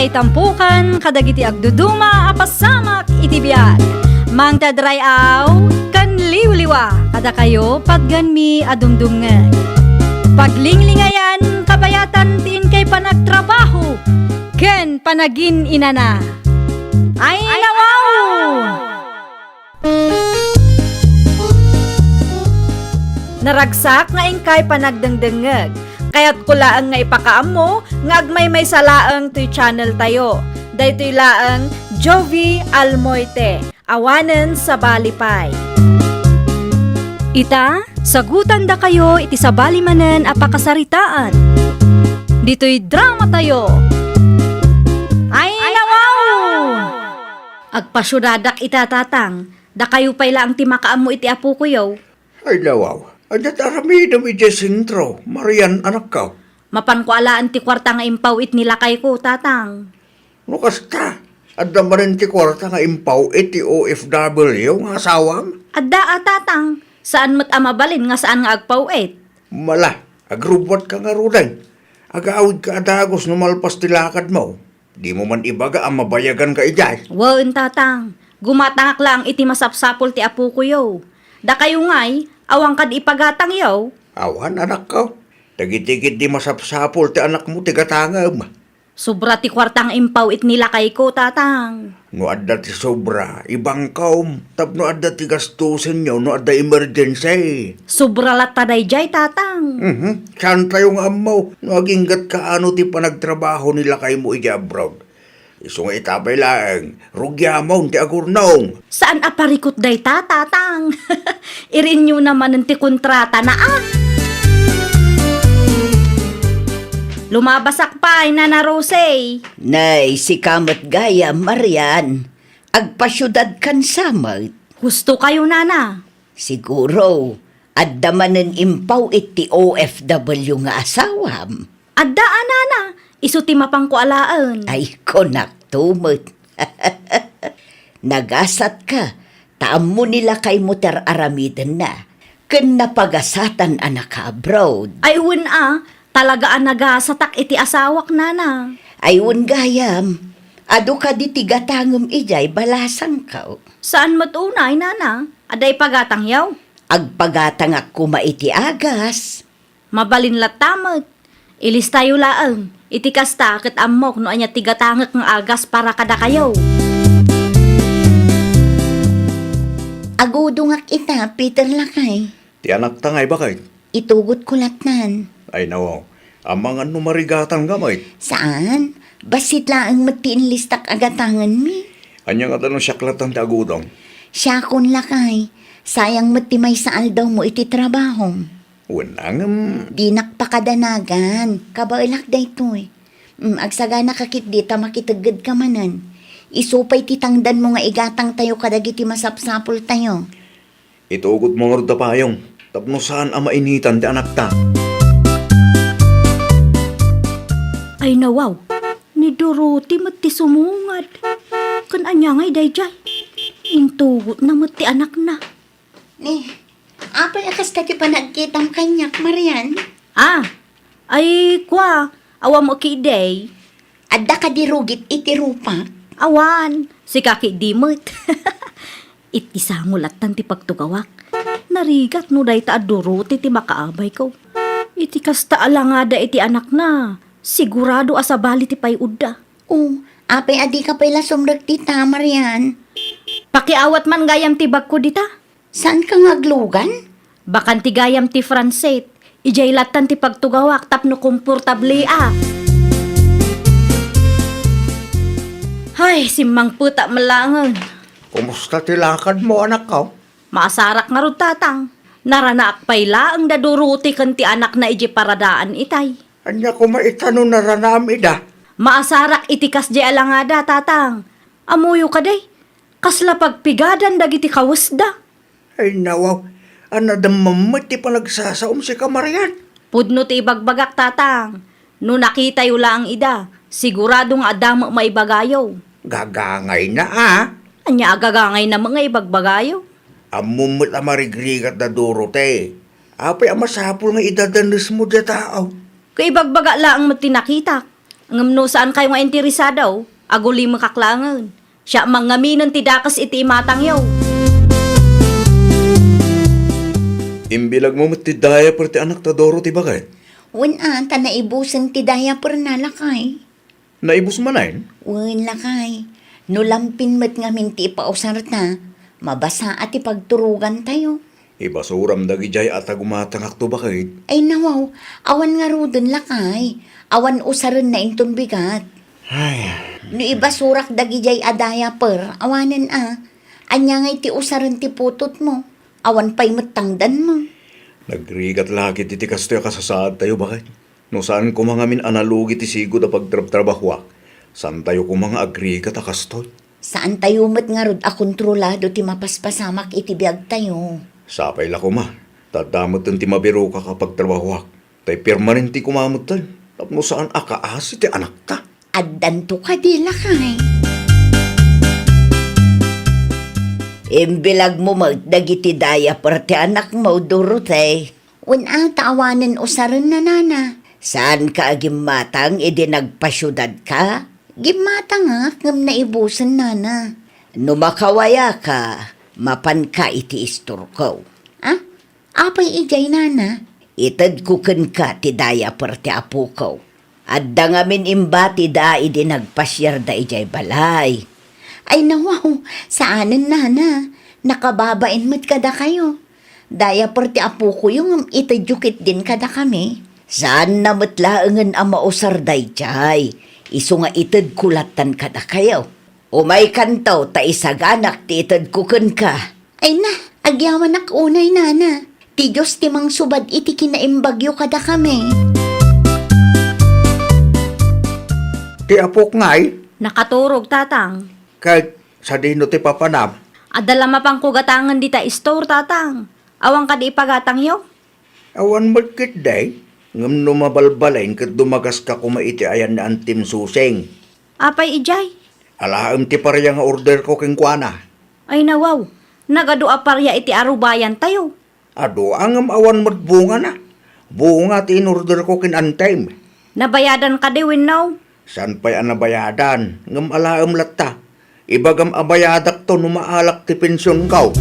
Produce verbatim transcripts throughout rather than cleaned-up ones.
Itampukan kadagiti agduduma a pasamak iti biag. Mangted ray-aw ken liwliwa kadakayo patgenmi a dumdumngeg. Paglinglingayan kabayatan ti inkay panagtrabaho ken panagin-inana. Ay, nawaw! Naragsak nga inkay panagdengdengngeg. Kayatko laeng nga ipakaammo nga agmaymaysa laeng toy channel tayo. Daytoy laeng Jovie Almoite, awanen sabali pay. Ita, sagutandakayo iti sabali manen a pakasaritaan. Ditoy drama tayo. Ay, nawaw! Agpasiudadak ita, tatang. Dakayo pay laeng ti makaammo iti apokoyo. Ay, nawaw. Ania ti aramidem idiay sentro, Marian, anakko? Mapanko alaen ti kuarta nga impaw-it ni lakayko, tatang. No kasta, adda manen ti kuarta nga impaw-it ti O F W nga asawam? Adda a, tatang. Saan met a mabalin nga saan nga agpaw-it. Mala, agrubbuatka ngaruden. Agawidka a dagus no malpas ti lakadmo. Dimo man ibaga a mabayaganka idiay? Wen, tatang. Gumatangak laeng iti masapsapul ti apokoyo. Dakayo ngay, awan kadi ipagatangyo? Awan, anakko. Dagiti ketdi masapsapul ti anakmo ti gatangem. Sobra ti kuarta nga impaw-it ni lakayko, tatang. No adda ti sobra, ibangkom, tapno adda ti gastusenyo no adda emergency. Sobra latta daydiay, tatang. Mhm. Saantayo nga ammo no agingga't kaano ti panagtrabaho ni lakaymo idiay abroad. Isu nga ita pay laeng, rugiamon ti agurnong. Saan a parikut dayta, tatang. Irinyo na manen ti kontratana, a. Lumabasak pay, Nana Rose. Nay, sika met gayam, Marian. Agpasiudadkan sa met. Husto kayo, Nana. Siguro, adda manen impaw-it ti O F W nga asawam. Adda a, Nana, isu ti mapanko alaen. Ay, kunakto met. Nagasatka, ta ammo ni lakaymo ti ar-aramidenna. Ken napagasatan a naka-abroad. Ay, wen a, talaga a nagasatak iti asawak, Nana. Ay, wen gayam, adu kadi ti gatangem idiay balasangko. Saan met unay, Nana? Adda ipagatangyo? Agpagatangak koma iti agas. Mabalin latta met. Ilistayo laeng. Iti kasta, ket ammok no ania ti gatangek nga agas para kadakayo. Agudongak ita, Peter lakay. Ti anakta nga ibaket? Itugotko lattan. Ay, nawaw. Amangan no marigatangka met. Saan? Bassit laeng met ti inlistak a gatangenmi. Ania ngata no siak lattan ti agudong? Siakon lakay. Sayang met ti maysa aldawmo iti trabahom. Wen, ngem. Dinak pakadanagan. Kabaelak daytoy. Mm, agsaganaka ketdi ta makiteggedka manen. Isu pay ti tangdanmo nga igatangtayo kadagiti masapsapultayo. Itugotmo ngarud ta payong tapno saan a mainitan ti anakta. Ay, nawaw, ni Dorothy met ti sumungad. Ken ania ngay daydiay? Intugotna met ti anakna. Ni, apay a kasta ti panagkitam kaniak, Marian? Ah, ay, kua, awan mo ketdi. Adda kadi rugit iti rupak? Awan, sika ketdi met. Iti sango lattan ti pagtugawak. Narigat no dayta a Dorothy ti makaabayko. Iti kasta a langada iti anakna, sigurado a sabali ti pay-odda. O, apay a dika pay la sumrek dita, Marian? Pakiawat man gayam ti bagko dita. Saanka nga aglugan? Bakan ti gayam ti Francet. Idiay lattan ti pagtugawak tapno komportableak. Hay, simmangpetak met laengen. Kumusta ti lakadmo, anakko? Maasarak ngarud, tatang. Naranaak pay laeng da Dorothy ken ti anakna idiay paradaan itay. Ania koma ita no naranaam ida? Maasarak iti kasdiay a langada, tatang. Ammoyo kadi? Kasla pagpigadan dagiti kawesda. Ay, nawaw, a nadamdam met ti panagsasaom sika, Marian. Pudno ti ibagbagak, tatang. No nakitayo laeng ida, sigurado nga adda met maibagayo. Gagangayna, a? Ania a gagangayna met nga ibagbagayo? Ammom met a marigrigat da Dorothy. Apay a masapul nga idadanesmo diay tao? Kaibagbagak laeng met ti nakitak. Ngem no saankayo nga interesado, agulimekak laengen. Siak mangngam ti dakes iti imatangyo. Imbilagmo met ti diaper ti anakta, Doro, ti baket? Wen a, ta naibusen ti diaperna, lakay. Naibus manen? Wen, lakay. No lampin met ngamin ti ipausarta, mabasa a ti pagturogantayo. Ibasuram dagidiay a ta gumatangakto, baket. Ay, nawaw, awan ngaruden, lakay. Awan usarenna inton bigat. Ay. No ibasurak dagidiay a diaper, awanen a. Ania ngay ti usaren ti putotmo? Awan pay met tangdanmo. Nagrigat la ketdi ti kastoy a kasasaadtayo, baket. No saan koma ngamin a nalugi ti sigud a pagtrabtrabahoak, saantayo koma nga agrigat a kastoy. Saantayo met ngarud a kontrolado ti mapaspasamak iti biagtayo. Sapay la koma, ta adda metten ti mabirokak a pagtrabahoak. Tay permanente koma metten, tapno saan a kaasi ti anakta. Addanto kadi, lakay? Imbilagmo met dagiti diaper ti anakmo, Dorote. Wen a, ta awanen usarenna, nana. Saanka a gimmatang idi nagpasiudadka? Gimmatangak ngem naibusen, nana. No makawayaka, mapanka iti istorko. Ah? Apay idiay, nana? Itedko kenka ti diaper ti apoko. Adda ngamin imbatida idi nagpasiarda idiay balay. Ay, nawaw, saanen, nana. Nakababain met kadakayo. Diaper ti apokoyo ngem itedyo ketdin kadakami. Saanna met laengen a mausar daydiay, isu nga itedko lattan kadakayo. Umaykanto ta isaganak ti itedko kenka. Ay na, agyamanak unay, nana. Ti Dios ti mangsubad iti kinaimbagyo kadakami. Ti apok ngay? Nakaturog, tatang. Ket sadino ti papanam? Adda la mapanko gatangen dita istor, tatang. Awan kadi ipagatangyo? Awan met ketdi, ngem no mabalbalin ket dumagaska koma iti ayan ni Antim Susing. Apay idiay? Alaem ti paria nga orderko kenkuana. Ay, nawaw, nagadu a paria iti arubayantayo. Adu a ngem awan met bungana. Bunga ti inorderko ken Antim. Nabayadan kadi wenno? Saan pay a nabayadan, ngem alaem latta. Ibagam a bayadakto no maalak ti pensionko.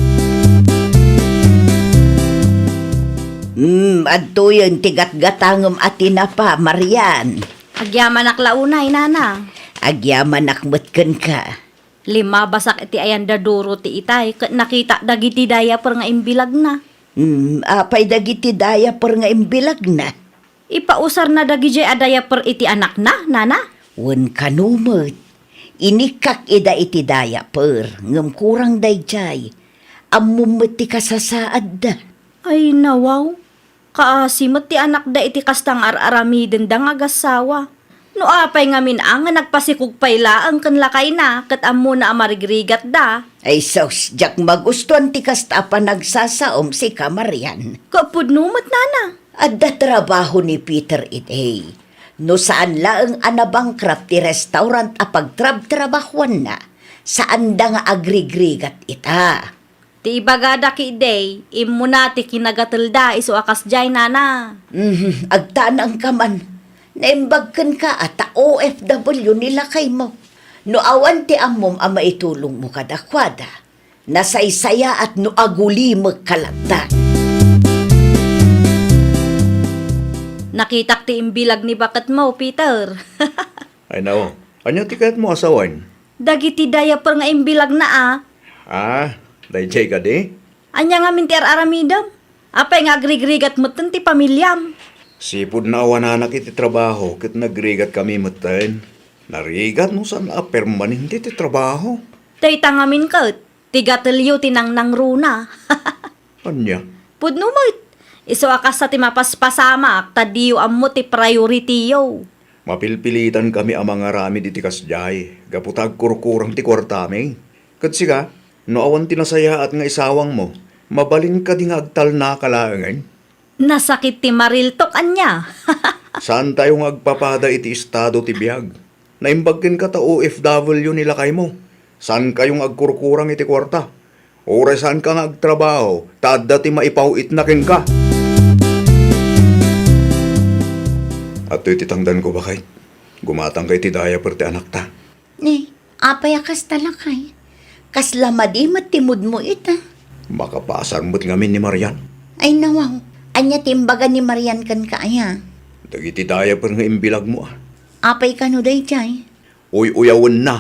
Hmm, adtoyen ti gatgatangem a tinapa, Marian. Agyamanak la unay, nana. Agyamanak met kenka. Limabasak iti ayan da Dorote itay, ket nakitak dagiti diaper nga imbilagna. Hmm, apay dagiti diaper nga imbilagna? Ipausarna dagidiay a diaper iti anakna, nana? Wen kano met, inikkak ida iti diaper, ngem kurang daydiay. Ammom met ti kasasaadda. Ay, nawaw. Kaasi met ti anakda iti kasta nga ar-aramidenda nga agassawa. No apay ngamin a nga nagpasikog pay laeng ken lakayna ket ammona a marigrigatda. Ay sus, diak magustuan ti kasta a panagsasaom, sika, Marian. Ket pudno met, nana. Adda trabaho ni Peter idi. No saan laeng a nabangkrap ti restaurant a pagtrabtrabahuanna, saanda nga agrigrigat ita. Ti ibagada ketdi, immuna ti kinagatelda isu a kasdiay, nana. Mhm, agtanangka man. Naimbag kenka a ta O F W ni lakaymo. No awan ti ammom a maitulongmo kadakuada, nasaysayaat no agulimekka latta. Nakitak ti imbilag ni baketmo, Peter. Ay, nao. Ania ti kayatmo a sawen? Dagiti diaper nga imbilagna a. Ah, daydiay kadi? Ania ngamin ti ar-aramidem? Apay nga agrigrigat metten ti pamiliam? Sipud naawananak iti trabaho ket nagrigatkami metten. Narigat no saan a permanente ti trabaho. Dayta ngamin ket, ti gatelyo ti nangnangruna. Ania? Pudno met. Isu a kasta ti mapaspasamak ta diyo ammo ti priority-yo. Mapilpilitankami a mangaramid iti kasdiay gapu ta agkurkurang ti kuartami. Ket sika, no awan ti nasayaat nga isawangmo, mabalin kadi nga agtalnaka laengen? Nasakit ti mariltok, ania? Saantayo nga agpapada iti estado ti biag. Naimbag kenka ta O F W ni lakaymo. Saankayo nga agkurkurang iti kuarta. Uray saanka nga agtrabaho, ta adda ti maipaw-itna kenka. Adtoy ti tangdanko, baket. Gumatangka iti diaper ti anakta. Ni, apay a kasta, lakay? Kasla madi met ti moodmo ita. Makapaasar met ngamin ni Marian. Ay, nawaw. Ania ti imbaga ni Marian kenka aya? Dagiti diaper nga imbilagmo, a. Apay kano daydiay? Uy-uyawenna.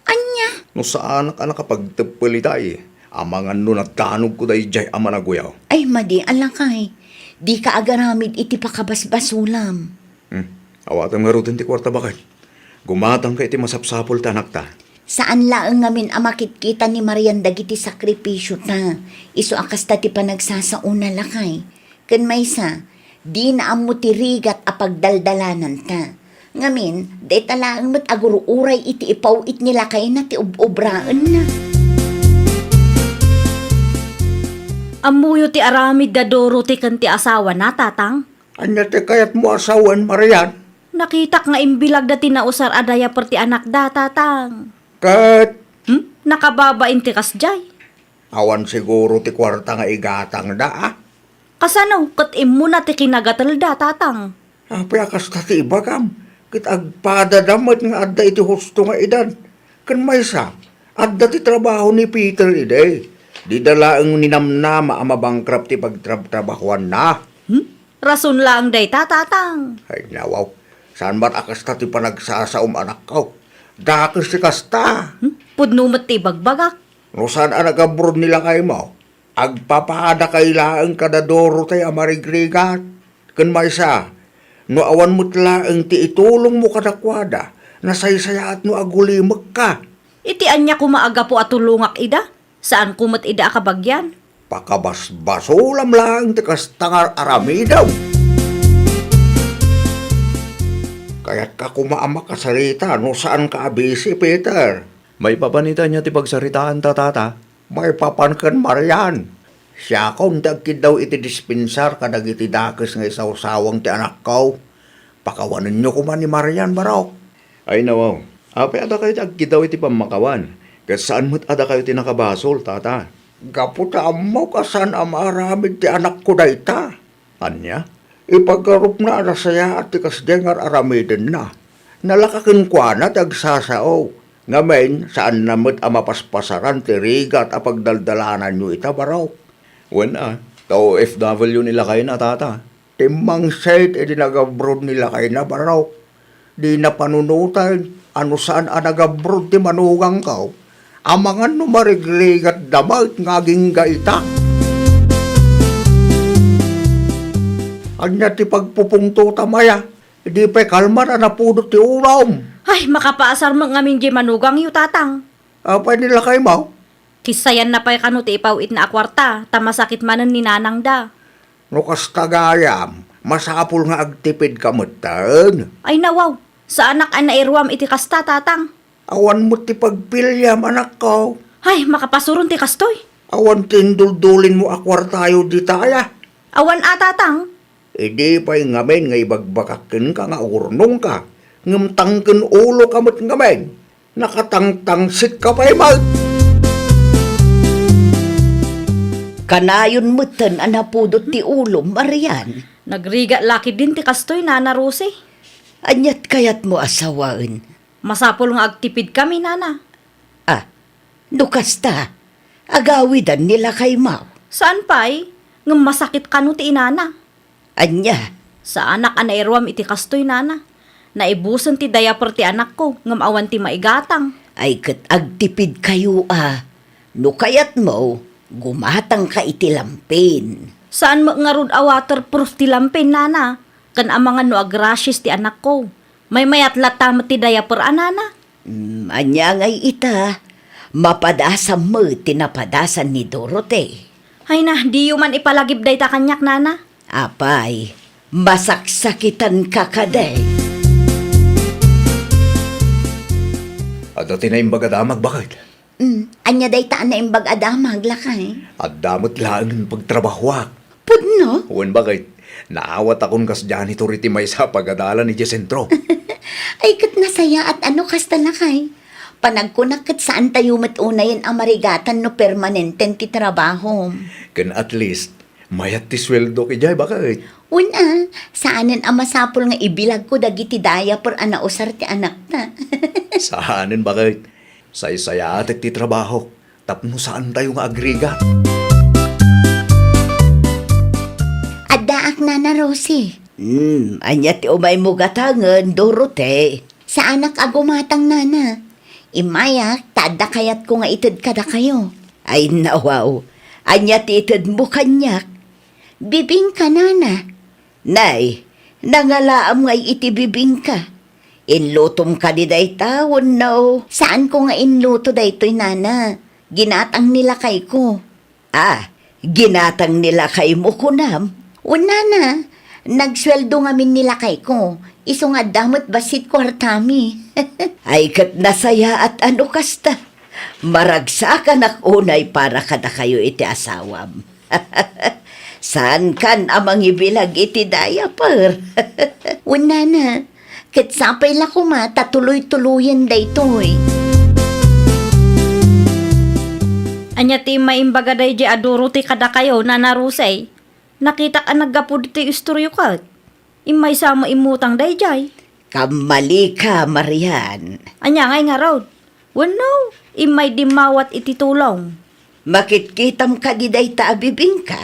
Ania? No saanak a nakapagteppel ita, amangan no nadanogko daydiay a managuyaw. Ay, madi a lakay. Dika agaramid iti pakabasbasolam. Hmm. Awatem ngaruden ti kuarta, baket. Gumatangka iti masapsapul ti anakta. Saan laeng ngamin a makitkita ni Marian dagiti sakripisiota, isu a kasta ti panagsasaona, lakay. Ken maysa, dina ammo ti rigat a pagdaldalananta. Ngamin, dayta laeng met agur-uray iti ipaw-it ni lakayna ti ob-obraenna. Ammoyo ti aramid da Dorothy ken ti asawana, Tatang? Ania ti kayatmo a sawen, Marian? Nakitak nga imbilagda ti nausar a diaper ti anakda, Tatang. Ket? Hmm? Nakababain ti kasdiay. Awan siguro ti kuarta nga igatangda, a? Kasano ket immuna ti kinagatelda, Tatang? Apay a kasta ti ibagam? Ket agpadada met nga adda iti husto nga edad. Ken maysa, adda ti trabaho ni Peter idi. Dida laeng ninamnama a mabankrupt ti pagtrabtrabahoanna. Hmm? Rason laeng dayta, Tatang. Ay, nawaw. Saan met a kasta ti panagsasaom, anakko. Dakes ti kasta. Hmm? Pudno met ti ibagbagak. No saan a nagabroad ni lakaymo, agpapadakay laeng kada Dorothy a marigrigat. Ken maysa, no awan met laeng ti itulongmo kadakuada, nasaysayaat no agulimekka. Iti ania koma a gapu a tulongak ida? Saanko met ida a kabagian. Pakabasbasolam laeng ti kasta nga ar-aramidem. Kayatka koma a makasarita no saanka a busy, Peter. Maipapan ita ania ti pagsaritaanta, Tata? Maipapan ken Marian. Siakon ti agkiddaw iti dispensar kadagiti dakes nga isawsawang ti anakko. Pakawanenyo koma ni Marian, barok. Ay, nawaw. Apay a dakayo ti agkiddaw iti pammakawan, ket saan met a dakayo ti nakabasol, Tata? Gapu ta ammok a saan a maaramid ti anakko dayta. Ania? Ipagarupna a nasayaat ti kasdiay nga ar-aramidenna. Nalaka kenkuana ti agsasao. Ngamin, saanna met a mapaspasaran ti rigat a pagdaldalananyo ita, barok. Wen a, ta O F W ni lakayna, Tata. Timmangsit idi nagabroad ni lakayna, barok. Dina panunoten a no saan a nagabroad ti manugangko. Amangan no marigrigatda met nga agingga ita. Ania ti pagpupungtotam aya? Idi pay kalman a napudot ti ulom. Ay, makapaasar met ngamin diay manugangyo, Tatang. Apay ni lakaymo? Kissayanna pay kano ti ipaw-itna a kuarta, ta masakit manen ni nanangda. No kasta gayam, masapul nga agtipidka metten. Ay, nawaw, saanak a nairuam iti kasta, Tatang. Awan met ti pagpiliam, anakko. Ay, makapasuron ti kastoy. Awan ti induldulinmo a kuartayo dita aya? Awan a, Tatang. Idi pay ngamin nga ibagbagak kenka nga agurnongka, ngem tangken uloka met ngamin. Nakatangtangsitka pay met. Kanayon metten a napudot ti ulom, Marian. Nagrigat la ketdin ti kastoy, Nana Rosie. Aniat kayatmo a sawaen? Masapul nga agtipidkami, Nana. Ah, no kasta, agawidan ni lakaymo. Saan pay, ngem masakit kano ti inana. Ania? Saanak a nairuam iti kastoy, Nana. Naibusen ti diaper ti anakko, ngem awan ti maigatang. Ay ket agtipidkayo a. No kayatmo, gumatangka iti lampin. Saan met ngarud a waterproof ti lampin, Nana. Ken amangan no agrashes ti anakko. Maymayat latta met ti diaper a, Nana. Mm, ania ngay ita? Mapadasam met ti napadasan ni Dorothy. Ay na, diyo man ipalagip dayta kaniak, Nana. Apay, masaksakitanka kadi? Adda ti naimbag a damag, baket. Mm, ania dayta a naimbag a damag, lakay? Adda met laengen pagtrabahoak. Pudno? Wen, baket. Naawatakon kas janitor iti maysa a pagadalan idiay sentro. Ay, ket nasayaat a no kasta, lakay. Panagkunak ket saantayo met unayen a marigatan no permanenten ti trabahom. Ken at least, Mayat ti sueldok idiay, baket. Wen a, saanen a masapul nga ibilagko dagiti diaper a nausar ti anakta. Saanen, baket. Saysayaatek ti trabahok tapno saantayo nga agrigat. Addaak, Nana Rosie. Hmm, ania ti umaymo gatangen, Dorothy? Saanak a gumatang, Nana. Immayak ta adda kayatko nga ited kadakayo. Ay, nawaw. Ania ti itedmo kaniak? Bibingka, Nana. Nay, nangalaam ngay iti bibingka. Inlutom kadi dayta wenno? Saanko nga inluto daytoy, Nana. Ginatang ni lakayko. Ah, ginatang ni lakaymo, kunam? Wen, Nana, nagsueldo ngamin ni lakayko. Isu nga adda met bassit kuartami. Ay, ket nasayaat a no kasta. Maragsakanak unay para kadakayo iti asawam. Saankan a mangibilag iti diaper. Wen, Nana, ket sapay la koma ta tuloy-tuloyen daytoy. Ania ti immaimbaga daydiay a Dorothy kadakayo, Nana Rosie? Nakitak a naggapu ditoy istoryo ket. Immaysa met immutang daydiay. Kammalika, Marian. Ania ngay ngarud? Wenno, immay dimmawat iti tulong. Makitkitam kadi dayta a bibingka?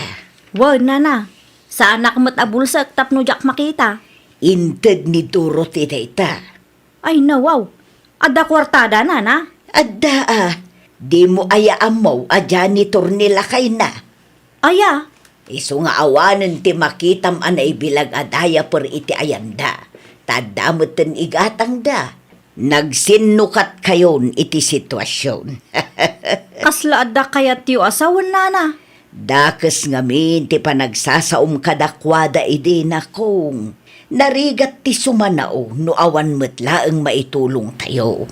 Wen, Nana. Saanak met a bulsek tapno diak makita. Inted ni Dorothy dayta. Ay, nawaw. Adda kuartada, Nana? Adda a. Dimo aya ammo a janitor ni lakayna? Aya? Isu nga awanen ti makitam a naibilag a diaper iti ayanda. Ta adda metten igatangda. Nagsinnukatkayon iti situasion. Kasla adda kayatyo a sawen, Nana? Dakes ngamin ti panagsasaom kadakuada idi, nakong. Narigat ti sumanao no awan met laeng maitulongtayo.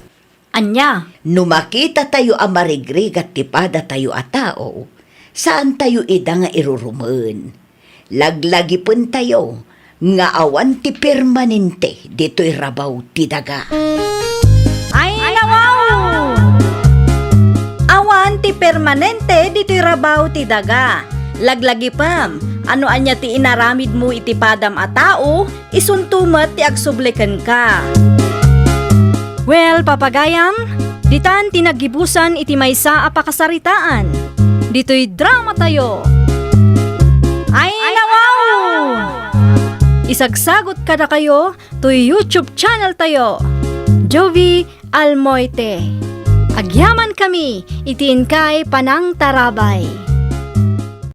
Ania? No makitatayo a marigrigat ti padatayo a tao, saantayo ida nga irurumen. Laglagipentayo nga awan ti permanente ditoy rabaw ti daga. Ay, nawaw! Awan ti permanente ditoy rabaw ti daga. Laglagipem, no ania ti inaramidmo iti padam a tao, isunto met ti agsubli kenka. Well, papagayam, ditan ti naggibusan iti maysa a pakasaritaan. Ditoy dramatayo. Ay, nawaw! Isagsagot kadakayo toy YouTube channel tayo, Jovie Almoite. Agyamankami iti inkay panangtarabay.